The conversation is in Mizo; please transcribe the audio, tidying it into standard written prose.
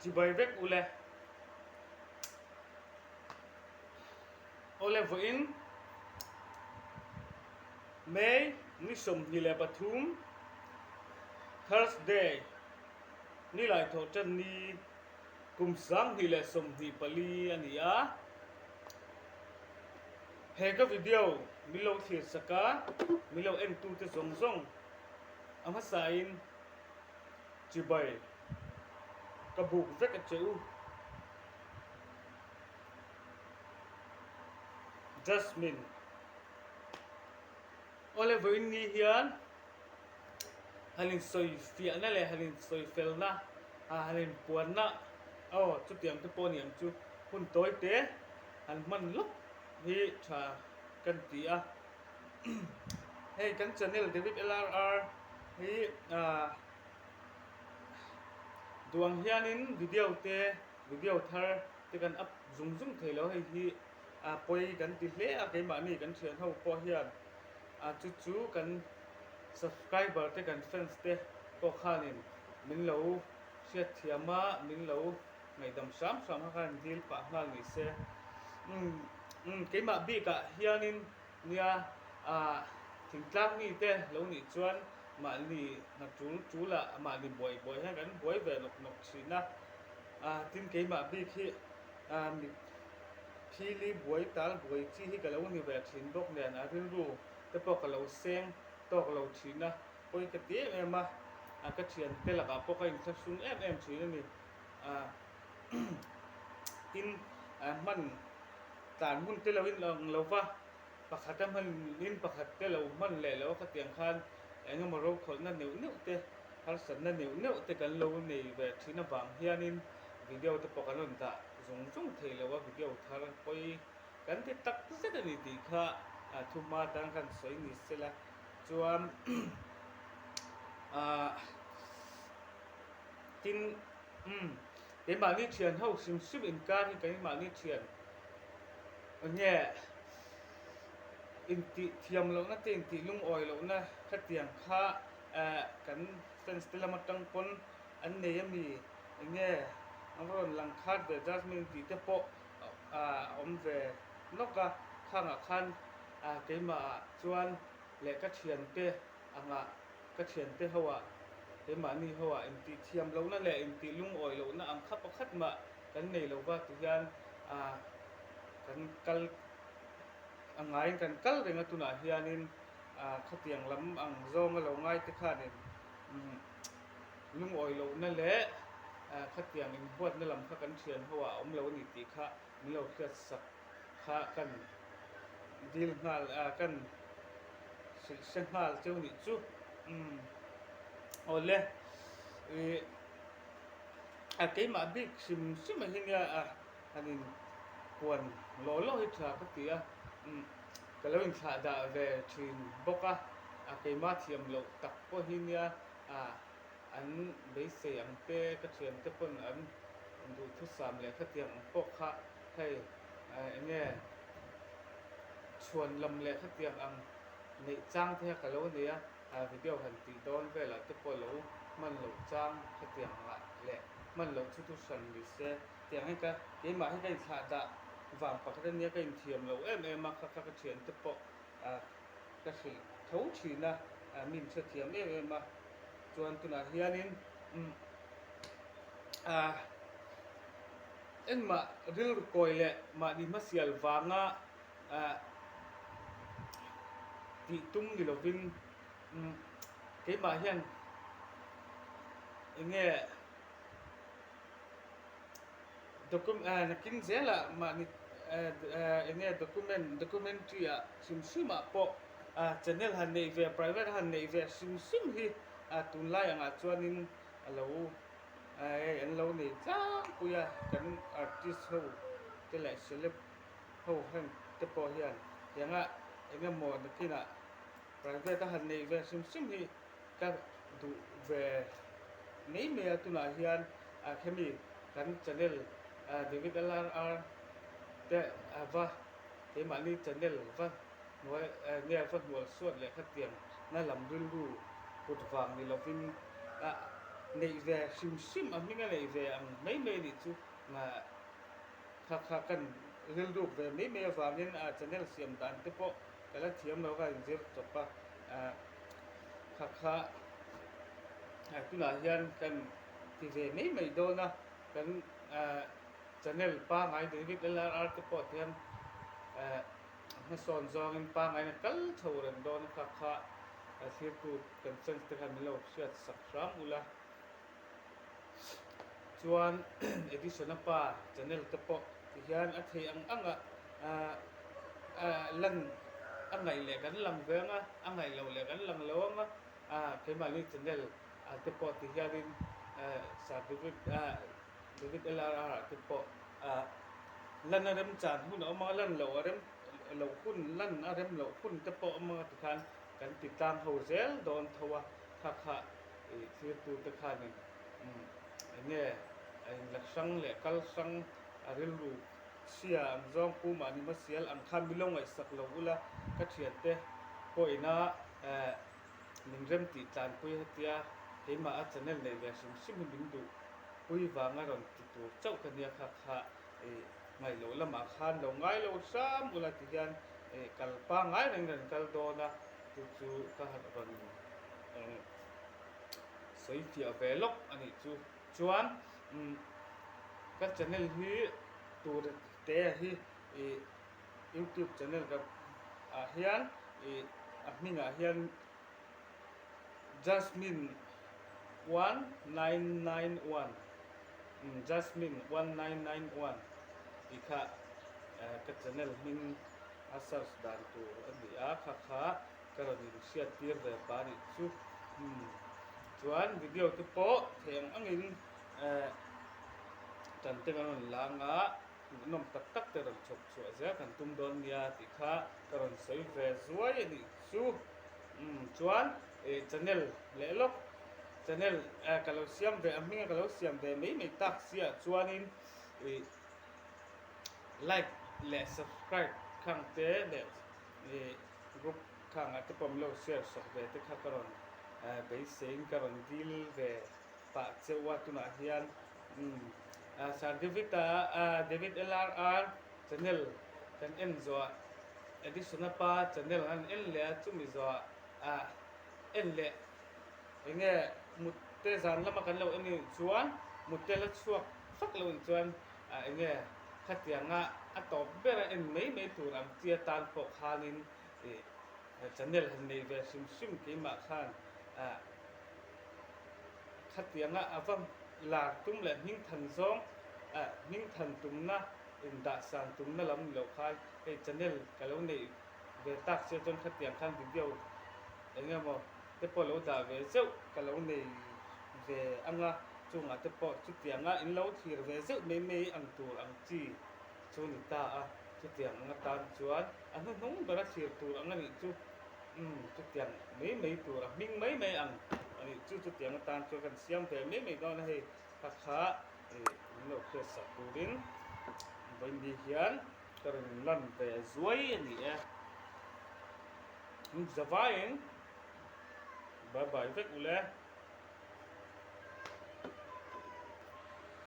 Chibai vek ule. Awle vawiin May ni 23 Thursday ni laithawh tan ni kum 2024 a ni a. He ka video min lo thlir sak a, min lo en tute zawng zawng a hmasain chibai ka buk vek a che u. Jasmine. Awle vawiin ni hian han insawi fiahna leh han insawi felna han inpuanna aw chutiang te pawh a ni ang chu hun tawi te han hman lawk hi tha kan ti a. Hei kan channel David LRR hi ah duang hianin video te video thar te kan up zung zung thei lo hei hi a pawi kan ti hle a keimahni kan thian ho pawh hian a chu chu kan subscriber te kan fans te pawh khanin min lo hriatthiam a min lo ngaihdam hram hram kha khan dil pah nghal ni se umm umm keimah bikah hianin nia ah thingtlang mite lo nih chuan mahni hna tul tul ah mahni buai buai hian kan buai ve nawk nawk thin a ah tin keimah bik hi ah mit phili buai tal buai chi hi ka lo ni ve thin bawk nen a rilru te pawh ka lo seng tawk lo thin a pawi ka ti em em a ah ka thiante lakah pawh ka inthlahrung em em thin a ni. Ah tin hman tlan hun te lo in ang lo va, pakhat a hman in pakhat te lo hman leh lo a khatiang khan eng emaw rokhawlhna neuh neuh te harsatna neuh neuh te kan lo nei ve thin avang hianin video te pawh kan rawn dah zung zung thei lo a, video thar pawi kan ti tak zet a ni tih kha thuhma tan khan sawi ni sela chuan ah. Tin, umm, keimahni thian ho hrim hrim inkar hi keimahni thian enge intih thiam lohna te intih lungawi lohna khatiang kha eh kan fans te lam atang pawn an nei ami enge an rawn lang khat ve Jasmine tih te pawh a awm ve nawk a, khangah khan keimah ah chuan leh ka thiante angah Ka thiante ho ah, keimahni ho ah intih thiam lohna leh intih lungawi lohna ang kha pakhat mah kan nei lo va ti hian ah kan kal a ngaiin kan kal reng a tunah hianin ah khatiang lam ang zawnga lo ngai te khanin umm lungawi lohna leh ah khatiang inhuatna lam kha kan thian ho ah a awm lo a ni tih kha min lo hriat sak kha kan dil nghal ah kan hrilh hre nghal cheu nih chu umm awle ih a keimah bik hrim hrim ah hi nia a han in puan lawh lawh hi tha ka ti a umm ka lo inthlah dah ve thin bawk a a keimah thiam loh tak pawh hi nia ah an beisei ang te ka thian te pawn an duhthusam leh khatiang ang pawh kha hei eng nge chhuan lam leh khatiang ang neih chang te kha ka lo nei a, video han tih dawn velah te pawh lo hman loh chang khatiang ah leh hman loh chu thu hran ni se tiang hi ka keimah hi ka inthlah dah vang pakhat ania ka inthiam lo em em a kha kha ka thian te pawh ka hrilh tho thin a min hrethiam em em a chuan tunah hianin umm ah Engmah rilru kawi leh mahni hmasial vanga tih tum ni lovin keimah hian eng nge nakin zelah mahni eng nge document documentary ah hrim hrim ah pawh channel han neih ve private han neih ve hrim hrim hi tunlai angah chuanin a lo Hei an lo nei tlangpui a, kan artist ho te leh celeb ho heng te pawh hian tianga eng emaw nakinah private a han neih ve hrim hrim hi ka duh ve mai mai a tunah hian khemi kan channel David LRR te va keimahni channel va hnuai nge va hnual suat leh khatiang na lam rilru kut vang ni lovin a. neih ve hrim hrim a hminga neih ve ang mai mai anih chu kha kha kan rilruk ve mai mai avangin a channel siam dan te pawh ka la thiam lo ka inzir chawp a kha kha tunah hian kan ti ve mai mai dawn a kan channel pangngai David LRR te pawh hian hmasawn zawngin pangngaina kal chho reng dawn a kha kha thirtu kan fans te khan min lo hriat sak hram ula chuan Edison a pa channel te pawh ti hian a theih ang ang a lan a ngaih leh kan lang ve ang a a ngaih loh leh kan lang lo ang a keimahni channel ah te pawh ti hianin Sir David David LRR ah te pawh lan a rem chan hun a awm a, lan loh a rem loh hun, lan a rem loh hun te pawh a awm a tikhan kan ti tlang ho zel dawn tho a, kha kha ih thirtu te khanin eng nge a inla hrang leh kal hrang a rilru chhia ang zawng pu mahni hmasial ang khan mi lo ngaihsak lo ula ka thiante pawhina min rem tih tlanpui hetia keimah a channel neih ve hrim hrim hi min duh pui vanga rawn ti tur chauh ka nia kha kha ih ngaih loh lamah khan lo ngai lo hram ula ti hian ih kal pangngai reng reng kal dawn a chu chu ka han rawn sawi fiah ve lawk a nih chu chuan umm ka channel hi tur te hi ih youtube channel ka ah hian ih a hmingah hian Jasmine 1991 Jasmine 1991 tih kha ka channel hming a search dan tur a ni a, kha kha ka rawn inhriat tir ve pah a nih chu. Chuan video te pawh theih ang angin tan te kan rawn lang a, hmuhnawm tak tak te rawn chhawp chhuah zel kan tum dawn nia tih kha ka rawn sawi ve zuai a nih chu. Umm chuan ih channel leh lawk channel eh ka lo siam ve a hminga ka lo siam ve mai mai tak sia chuanin ih like leh subscribe khang te leh ih group khangah te pawh min lo share sak ve te kha ka rawn eh beiseiin ka rawn dil ve pah cheu a tunah hian umm Sir David a David LRR channel kan en zawh Edison-a pa channel an en leh a, chumi zawhah ah en leh eng nge mutte zan lama kan lo en nih chuan mutte la chhuak fak lo nih chuan ah eng nge khatianga a tawp ber a en mai mai tur ang chi atan pawh khanin ih channel han nei ve hrim hrim keimah khan ah khatianga a va lar tum leh hmingthan zawng ah hmingthan tumna Indahsan tumna lam ni loh khan hei channel ka lo neih ve tak sia chuan khatiang khan video eng emaw te pawh lo dah ve zeuh ka lo nei ve ang a, chungah te pawh chutianga in lo thlir ve zeuh mai mai ang tur ang chi chu ni ta a, chutiang ang atan chuan a hnuhnung bera thlir tur ang a nih chu umm chutiang mai mai tur a hming mai mai ang a nih chu chutiang atan chuan kan siam ve mai mai dawn a hei kha kha Min lo hriat sak turin vawiin hian ka rawn lan ve zuai a ni e. Zavaiin bye bye vek ule.